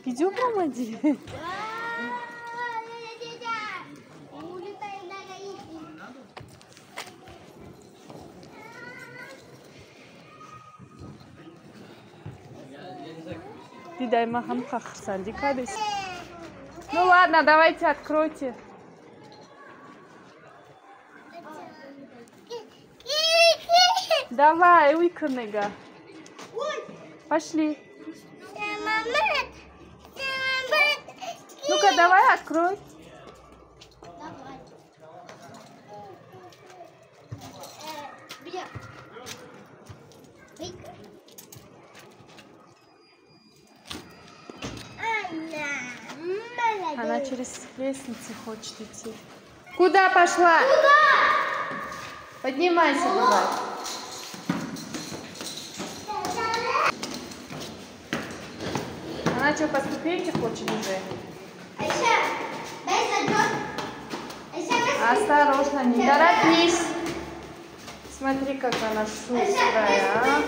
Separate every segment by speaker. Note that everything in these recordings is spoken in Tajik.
Speaker 1: Идем, омадӣ? Дидай, ма ҳам хурсандӣ кардес. Ну ладно, давайте откройте. Давай, уйкнега. Пошли. Ну-ка, давай, открой.
Speaker 2: Давай.
Speaker 1: Она через лестницу хочет идти. Куда пошла?
Speaker 2: Куда?
Speaker 1: Поднимайся давай. Она что, по ступеньке хочет уже? Осторожно, не торопись. Смотри, как она шустрая, а.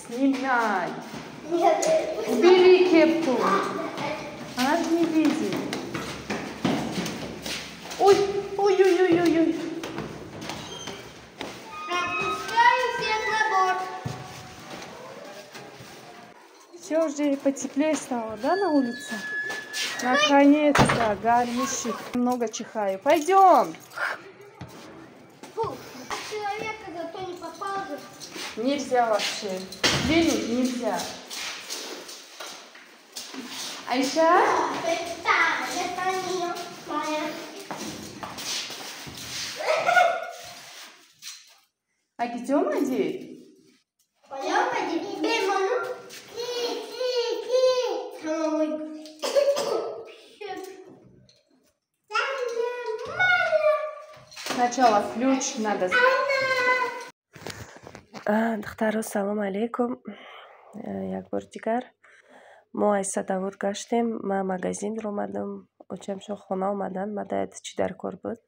Speaker 1: Снимай. Убери кепку. Она же не видит. Ой, ой, ой, ой, ой, ой.
Speaker 2: Пропускаю всех на борт.
Speaker 1: Все уже потеплее стало, да, на улице? Наконец-то, гармищик. Много чихаю. Пойдем.
Speaker 2: Фу, а человека зато не попал же.
Speaker 1: Нельзя вообще. Денег нельзя. Айша? А где Мади? Сначала ключ надо.
Speaker 3: Духтаро, салом алейкум. Як бор дигар мо аз Садовод гаштем. Ман магазин омадам, очамшон хона омаданд. Ма даят чӣ дар кор буд.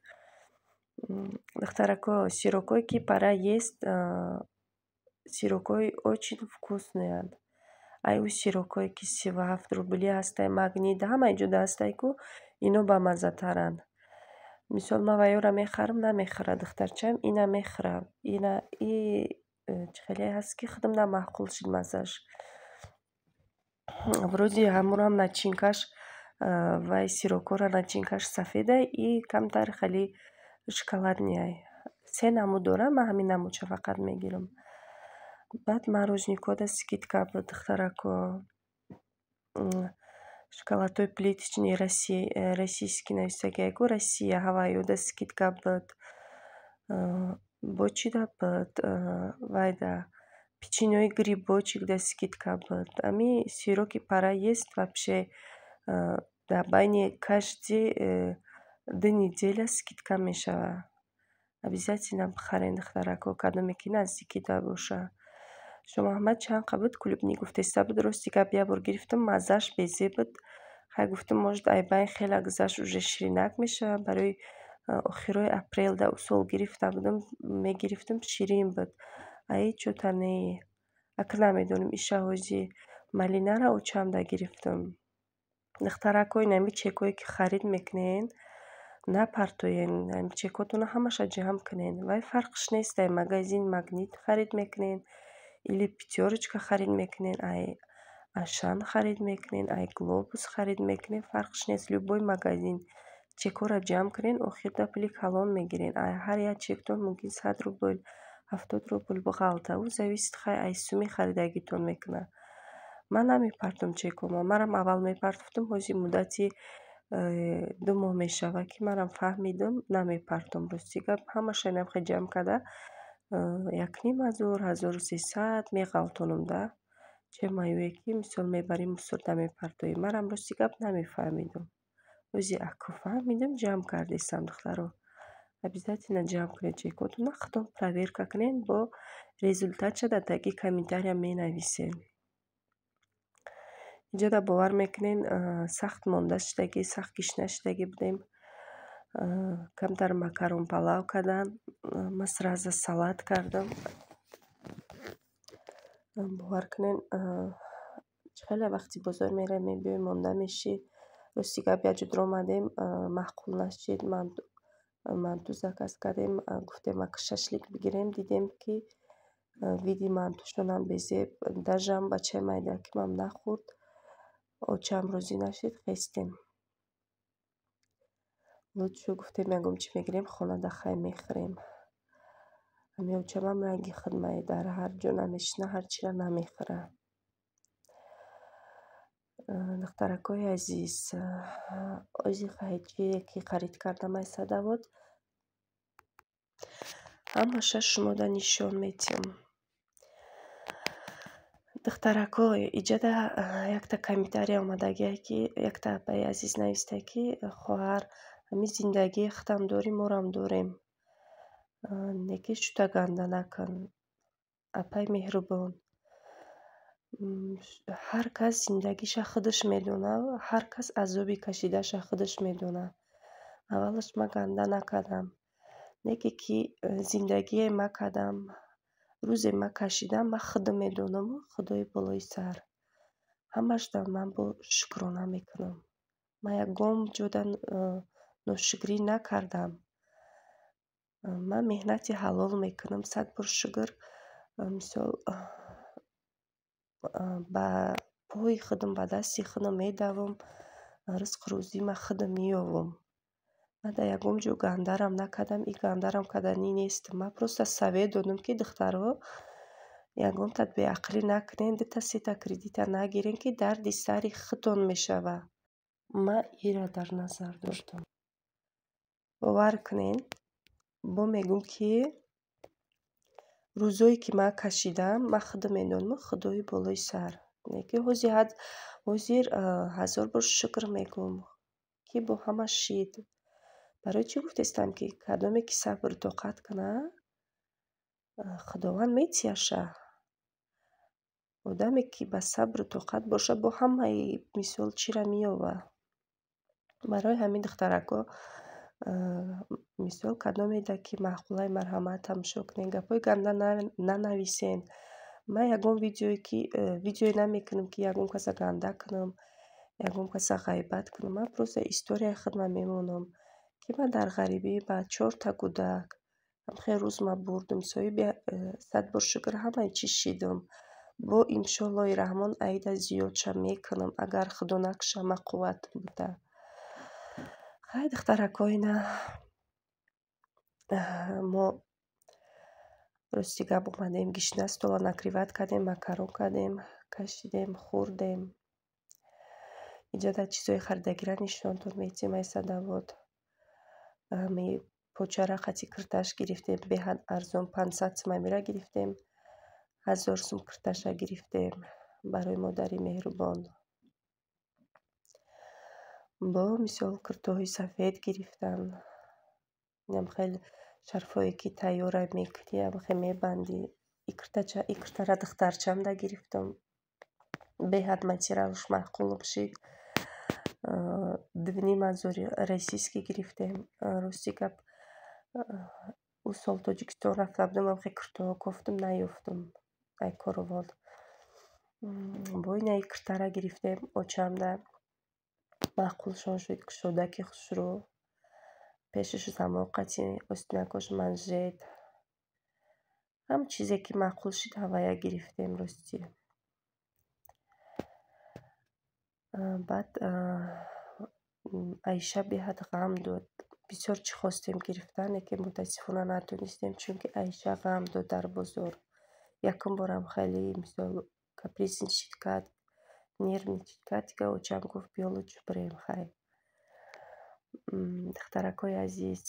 Speaker 3: Духтарако, сирокое ки пора есть, сирокои очень вкусные. Ай ӯ сирокое ки 37 рубли ҳастай, Магнит, ҳамаи ҷуда ҳастай ку, ино бамаззатаранд. Мисол, ман ваёра мехарам, намехӯрад духтарчаам, ина мехӯрад. Ина и чӣ хеле ҳаст ки худам намаъқул шуд маззаш. Вроде ҳамонам начинкаш вай сирокора начинкаш сафедай и камтар хеле шоколадныйай. Се намуд дорам, ман ҳамин намудша фақат мегирам. Баъд мороженикода скидка буд, духтарако. Шоколадҳои плиточный российский нависагиай ку, Россия ҳавайёда скидка буд. Бо чида буд? Вайда печеньеи грибочек да скидка буд. Ами сироки пора есть вообще дар байни каждый 2 неделя скидка мешавад. Обязательно бихарен, духтарако, кадоме ки наздикида боша. Шомаҳмад чанд қа буд, клубник гуфтеста буд. Рости гап, як бор гирифтам, маззаш безеб буд. Хай гуфтам, может, ай байн хела гузашт, уже ширинак мешавад. Барои охирои апрел да усол гирифта будам, мегирифтам, ширин буд. Ай чота не. Ака намедонам, иша ҳози малинара очамда гирифтам. Духтарако, инами чекое ки харид мекунен, напартоен, ами чекотона ҳамаша ҷамъ кунен. Вай фарқш нест, ай магазин Магнит харид мекунен или Пятёрочка харид мекунен, ай Ашан харид мекунен, ай Глобус харид мекунен, фарқш нест. Любой магазин чекора ҷамъ кунен, охирда пули калон мегирен. Ай ҳар як чектон мумкин 100 рубл, 70 рубл бағалта. Ӯ зависит хай ай суми харидагитон мекунад. Ман намепартом чекома. Манам аввал мепартофтам, ҳози муддати 2 моҳ мешавад ки манам фаҳмидам, намепартом. Рости гап, ҳамаша инамхел ҷамъ карда 1500, 1300 меғалтонам да. Че маюе ки мисол мебарем мусурда мепартоем. Манам рости гап намефаҳмидам. Ҳози аку фаҳмидам, ҷамъ кардесам, духтаро. Обязательно ҷамъ кунед чекотона, худтон проверка кунед, бо результатша дар таги комментария менависед. Иҷода бовар мекунен, сахт монда шудагӣ, сахт гишна шудагӣ будем. Камтар макарон палав кардан, ман сразу салат кардам. Бовар кунен, хеле вақти бозор меравем, мебиёем, монда мешӣ. Рости гап, як ҷо омадем, маъқул нашид, манту заказ кардем, гуфтем ак шашлик бигирем, дидем ки види мантушонам безеб, даже ам бачаи майдакимам нахӯрд, очам розӣ нашид, хестем. Лучше гуфтем ягон чӣ мегирем, хонада хай мехӯрем. Ҳами очамам ранги хидмае, дар ҳар ҷо намешина, ҳар чиро намехӯра. Духтаракҳои азиз, ози чие ки харид кардам ай Садовод, ҳамаша шумода нишон метиҳам. Духтаракҳо, иҷода якта комментария омадагие ки якта апаи азиз нависта ки хоҳар, ҳамин зиндагии худам дорӣ, морам дорем. Неки шута ганда накун. Апаи меҳрубон, ҳар кас зиндагиша худаш медонад, ҳар кас азоби кашидаша худаш медонад. Аввалаш ман ганда накардам. Неке ки зиндагие ма кардам, рӯзе ма кашидам, ман худам медонаму Худои болои сар. Ҳамашда ман бо шукрона мекунам. Ман ягон ҷода ношукрӣ накардам. Ман меҳнати ҳалол мекунам, сад бор шукр, мисол ба пои худам, ба дасти худам медавам, ризқу рӯзима худам меёвам. Ман дар ягон ҷо гандарам накардам, и гандарам карданӣ нестам. Ман просто совет додам ки духтаро, ягонта беақлӣ накунен, дута сета кредита нагирен, ки дарди сари худтон мешавад. Ман инро дар назар доштам. Бовар кунен, бо мегӯм ки рӯзое ки ман кашидам, ман худам медонам, Худои болои сар. Неки ҳозир ҳазор бор шукр мегӯм, ки бо ҳама шид. Барои чӣ гуфтестам ки кадоме ки сабру тоқат кунад, Худованд метияша. Одаме ки ба сабру тоқат боша, бо ҳамаи мисол чиро меёбад. Барои ҳамин духтаракҳо, мисол кадомеда ки маъқулаи марҳамат тамошо кунед, гапҳои ганда нанависен. Ман ягон видеое намекунам ки ягон каса ганда кунам, ягон каса ғайбат кунам. Ман просто историяи худма мемонам, ки ман дар ғарибӣ ба чорта кӯдак ҳамхел рӯз ма бурдум, соҳиби сад бор шукр ҳамаи чиз шидам. Бо иншоаллоҳи раҳмон аида зиёдша мекунам, агар Худо накуша ма қувват буда. Хай духтаракҳо, ина мо рости гап омадем, гишна стола накрывать кардем, макарон кардем, кашидем, хӯрдем. Иҷода чизҳои харидагиро нишонтон метиҳем ай Садовод. Ҳами почара қати кирташ гирифтем, беҳад арзон, 500 сум амира гирифтем, 1000 сум кирташа гирифтем барои модари меҳрубон. Бо мисол киртоҳои сафед гирифтам. Инам хеле шарфҳое ки тайёра мекунӣ, ҳамхел мебандӣ. И киртара духтарчамда гирифтам. Беҳад материалш маъқулам шид. Дувним ҳазори российский гирифтем. Рости гап, ӯ сол Тоҷикистон рафта будам, ҳамхел киртоҳо кофтам, наёфтам ай Корвон. Бо инаи киртара гирифтем, очамда маъқулшон шуд, кушодаки хушрӯ. Пешаш замок қати, остинакош манжет. Ҳам чизе ки маъқул шид, ҳавая гирифтем ростӣ. Баъд Аиша беҳад ғам дод. Бисёр чӣ хостем гирифтан, лекин мутаассифона натонистем, чунки Аиша ғам дод дар бозор. Якум борам хеле мисол капризничать кард, нервничать кард, дигар очам гуфт биё лучше бирем хай. Духтаракҳои азиз,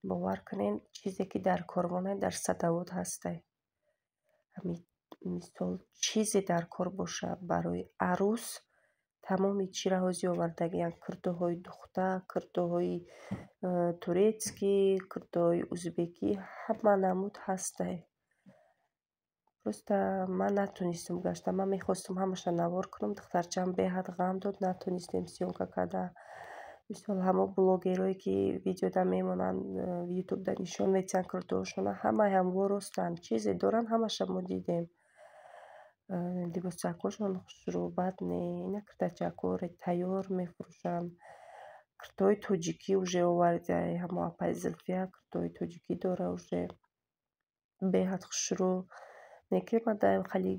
Speaker 3: бовар кунед, чизе ки дар Корвонай, дар Садовод ҳастай. Ҳамин мисол чизе дар кор боша барои арӯс, тамоми чиро ҳозир овардагиянд: киртоҳои духта, киртоҳои турецкий, киртоҳои узбекӣ, ҳама намуд ҳастай. Просто ман натонистам гашта. Ман мехостам ҳамаша навор кунам, духтарчаам беҳад ғам дод, натонистем съёмка карда. Мисол, ҳамо блогерое, ки видеода мемонанд, ютубда нишон метиҳанд куртаҳошона, ҳамаи ҳамво ростанд, чизе доранд, ҳамаша мо дидем. Либосакҳошон хушрӯ, бад не. Ина киртачакҳоро тайёр мефурӯшанд. Киртаҳои тоҷикӣ уже оварда, ҳамо апаи Зулфия киртаҳои тоҷикӣ дора уже, беҳад хушрӯ. Не ки ман хеле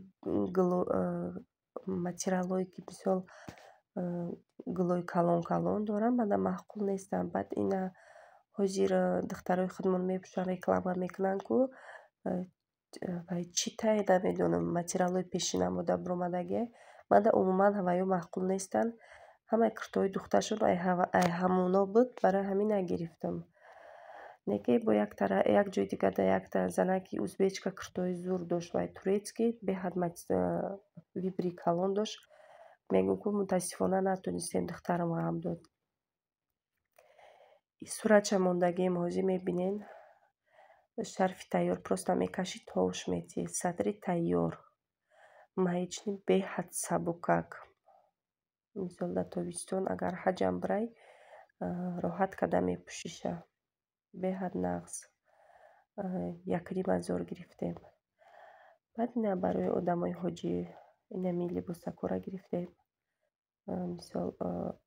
Speaker 3: материалҳое, ки мисол гулои калон калон доранд, мана маъқул нестанд. Баъд ина ҳозир духтарои худмон мепӯшанд, реклама мекунанд ку, чӣ тае намедонам, материалҳои пешина мода биромадагие. Манда умуман ҳаваё маъқул нестанд. Ҳамаи куртаҳои духтаршон ай ҳамоно буд, барои ҳамин нагирифтам. Не ки бо як ҷои дигар да якта занаки узбечка куртаҳои зур дошт, вай турецкий, беҳад выбори калон дошт. Мегӯм ку, мутаассифона натонистем, духтарам ғам дод. И суратша мондагием, ҳозир мебинен. Шарфи тайёр, просто мекашӣ, товш метиҳӣ. Сатри тайёр. Маечный, беҳад сабукак. Мисол, дар тобистон агар ҳаҷам бирай, роҳат карда мепӯшиша. Беҳад нағз. 1,5 ҳазор гирифтем. Баъд ина барои одамои ҳоҷӣ инами либосакҳоро гирифтем. Мисол,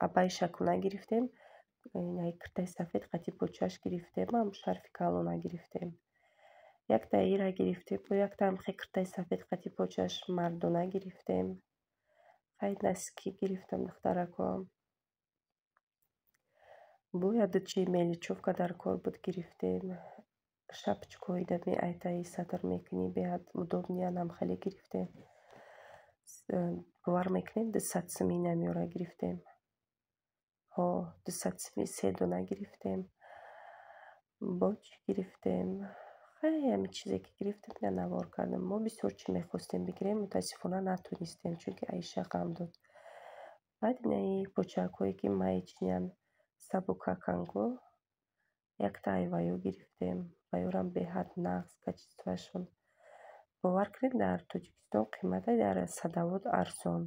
Speaker 3: абаи шакуна гирифтем. Инаи киртаи сафед қати почаш гирифтем, ҳам шарфи калона гирифтем. Якта ира гирифтем, бо якта ҳам киртаи сафед қати почаш мардона гирифтем. Хай, носки гирифтам, духтаракҳо. Бояд чи мелочёвка дар кор буд, гирифтем. Шапочкаҳои дами айтаи сатр мекунӣ, беҳад удобный ам хеле гирифтем. Бовар мекунед, 200 суми инамиёра гирифтем. Ҳо, 200 суми се дона гирифтем. Бо чӣ гирифтем? Хай, ҳамин чизе ки гирифтем, ина навор кардам. Мо бисёр чӣ мехостем бигирем, мутаассифона натонистем, чунки Аиша ғам дод. Баъд инаи почакҳое, ки маечный ан, сабукакан ку, якта айваё гирифтем. Ваёрам беҳад нағз, качествоашон. Бовар кунед, дар Тоҷикистон қимата, дар Садовод арзон.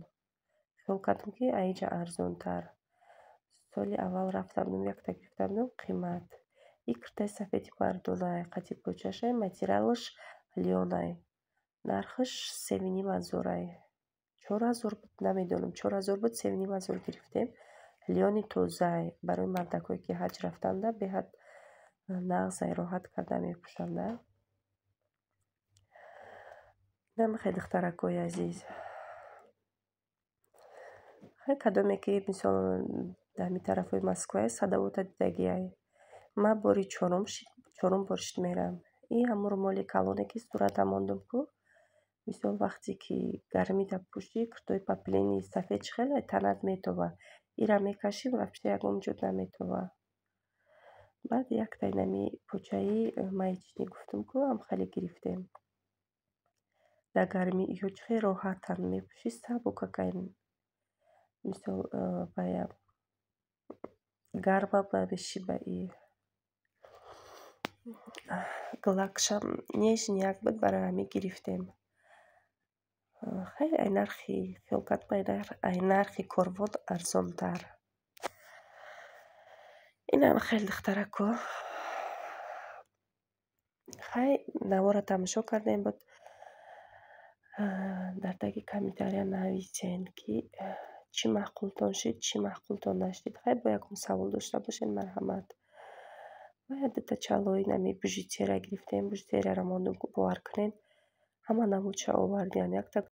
Speaker 3: Хиёл кардам, ки аиҷа арзонтар. Соли аввал рафта будам, якта гирифта будам, қимат. И киртаи сафеди мардонай, қати почашай, материалаш лёнай. Нархаш 3,5 ҳазорай. 4 ҳазор буд, намедонам, 4 ҳазор буд, 3,5 ҳазор гирифтем. Лёни тозаай. Барои мардакҳое, ки ҳаҷ рафтанда, беҳад нағзай, роҳат карда мепӯшанда. Намехоҳед, духтаракҳои азиз? Хай, кадоме ки мисол дар ҳамин тарафҳои Москвае, Садовода дидагиай. Ман бори чорум бор шид мерам. И ҳамун румоли калоне, ки суратам мондум ку, мисол, вақте ки гармида пӯшӣ, куртои поплини сафед чӣ хеле танат метова. Ира мекашӣ, вообще ягон ҷо наметова. Баъд якта инами почаи маечный гуфтум ку, ҳам хеле гирифтем. Дар гармӣ ё чӣ хеле роҳатанд, мепӯшӣ, сабукакай. Мисол, бая гармам намешӣ ба и глакшам нежный як буд, барои ҳамин гирифтем. Хеле ай нархи, хиёл кардам, ай нархи Корвон арзонтар. Инам хеле, духтарако. Хай, навора тамошо кардем буд. Дар таги комментария нависен, ки чӣ маъқултон шид, чӣ маъқултон нашид. Хай, бо ягон савол дошта бошед, марҳамат. Бояд дута чалои нами бижутерия гирифтем. Бижутерияро мондум ку, бовар кунед, ҳама намудша овардиянд. Якта